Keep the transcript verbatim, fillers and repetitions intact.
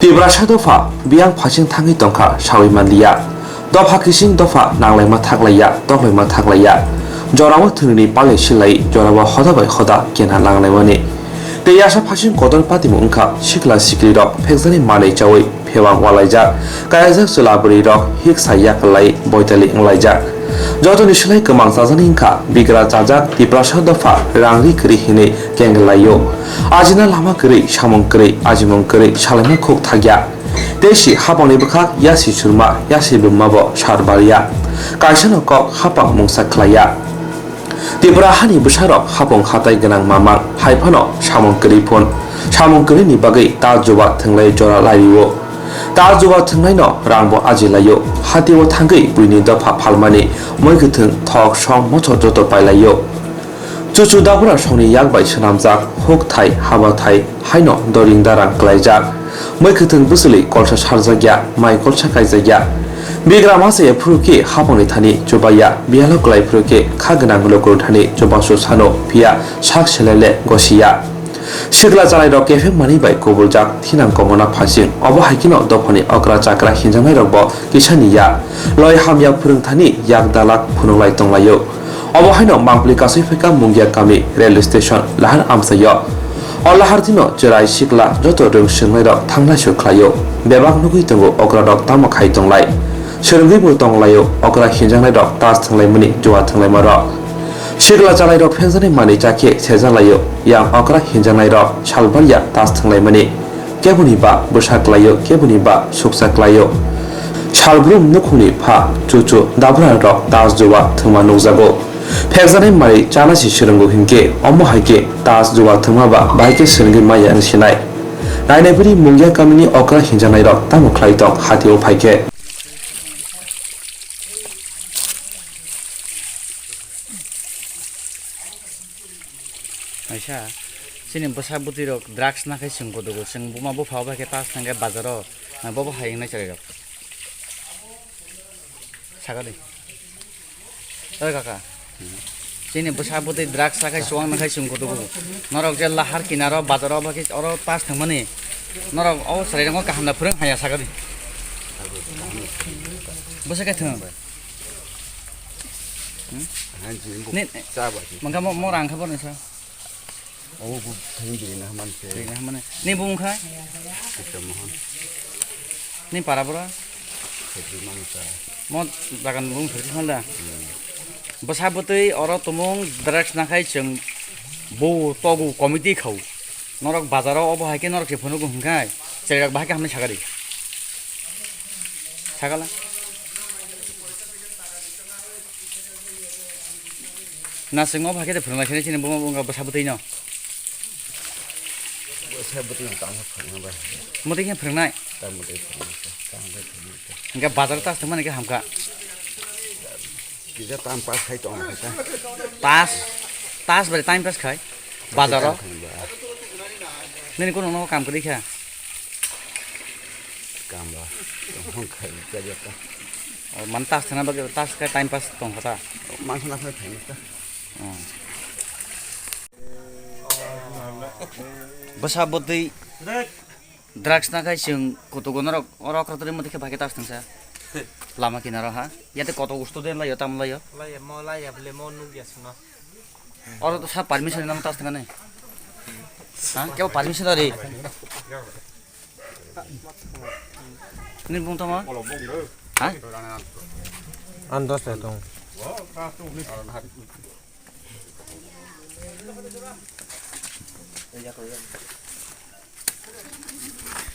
Tiprasa dopha biyang phasing thangwi tongkha sawi manliya. Dopha kising dopha nanglaima thaklaiya, toklaima thaklaiya. Jorao thwngrwni palai silai, jorao hoda bai hoda kena nanglaimani. Tei yasa phasing kotor patimung wngkha sikla siklirok phekjani manwi chawi phewang walaijak, kayajak chwla bwrwirok hiksa yakarlai boitali wnglaijak. Jotoni silai kwmang chajani wngkha bigra chajak Tiprasa dopha rangri kwrwi hinwi kenglaio. Ajina lama kwrwi, samung kwrwi, ajimung kwrwi salaima khuk thakya. Tei si hapangni bwkhak yasi surma, yasi bumma bo sar barya. Kaisano kok hapang mungsa khlaiya. Tripura hani bwsarok hapung hatai gwnang mamang, hai phano samung kwrwi phun. Samung kwrwini bagwi ta juba thwnglai jora lairio. Ta juba thwnglaino rangbo ajilaio. Hatio thangwi buini dopha phalmani mui kwthwng thok song mochor joto pailaio. Chuchu dabura songni yak bai swnamjak huk thai haba thai haino doring darang klaijak. Mui kwthwng bwswlwi kolsa sarjakya, mai kolsa kaijakya. Bigra masa ya phuru khe hapangni thani chubaiya, biyalo kwlai phuru khe kha gwnang lukurok thani chubasu sano phiya sak selele gosiya. Sikla chalairok kephek manwi bai kubuljak thinang komona phasing, obo hai kheno dophani okra chakra hinjaknairokbo kisani ya. Loi hamya phwrwng thani yak dalak phunuk lai tonglaio. Obo haino mangpli kasui phaikha Mungia kami railway station lahar amchaio. O lahar dino chwrai sikla joto rwng swrwngnairok thanglai suk khlaio. Bebak nugwi tongo okrarok tamo khai tonglai. Swrwngwi bo tonglaio okra hinjaknairok tas thwnglaimani jua thwnglaima rok. Sikla chalairok phekjaknai manwi chakhe sejalaio yang okra hinjaknairok salbarya tas thwnglaimani. Keboni ba bwsa klaio, keboni ba suksa klaio. Salbrum nukhungni pha chuchu dabra rok tas juwa thwngma nukjago. Phekjaknai mai chana si swrwngo hinkhe omo hai khe tas juwa thwngma ba bahai khe swrwngwi maya wng sinai. Nainai bwrwi Mungia kamini okra hinjaknai rok tamo khlai tong hatio phai khe. Aisa, chini bwsa bwtwi rok drugs nakhai chwng kudugo, chwng buma bupha obo hai khe tas thangkhe bazaro, bobo hai wngnai chwrai rok. Sakadi. Oi kaka. Chini bwsa bwtwi drugs nakhai chuwang nakhai chwng kudugo. Norok je lahar kinaro bazaro obo hai khe oro tas thangmani. Norok o chwrai rokno kaham da phwrwng haya sakadi. Bwsa khe thwng. Hmm? Ni, mangka mo, mo rang kha borni sa. Obo bo thani biri na man se. Biri na man. Ni bung kha? Kisa mohon. Ni para bora? Khetri man sa. Mo jagan bung khetri man da. Hmm. Bwsa bwtwi oro tumung drugs nakhai chwng bo togu committee khau. Norok bazaro obo hai khe norok se phunugo hwnkhai. Chwrai rok bahai khe hamni sakadi. Sakala. Nasing obo hai khe de phwrwng lai sini sini buma buma bwsa bwtwi no. Bwsa bwtwi no tamo phwrwng bai. Muti khe phwrwngnai. Tamo de phwrwng ta, tamo de phwrwng ta. Hingke bazar tas thwngmani khe hamkha. Kisa time pass khai tong kha. Tas, tas bai time pass khai. Bazaro. Time pass khai ba. Nini kono no kam kwrwi kha. Kam ba. Tong khai ja ja ta. O man tas thana bagwi tas khai time pass tong kha ta. Man sana khai khai ta. Hmm. Bwsa bwtwi drugs nakhai chwng kutugo norok oro okra twi motwi khe bai khe tas thangsa lama kinaro ha yate koto student laio tam laio. Laya mo laya bole mo nugya sino. Oro to sa permission nang tas thangani. Ha kebo permission ari. Ni bung tama? Ha? An dos le tong.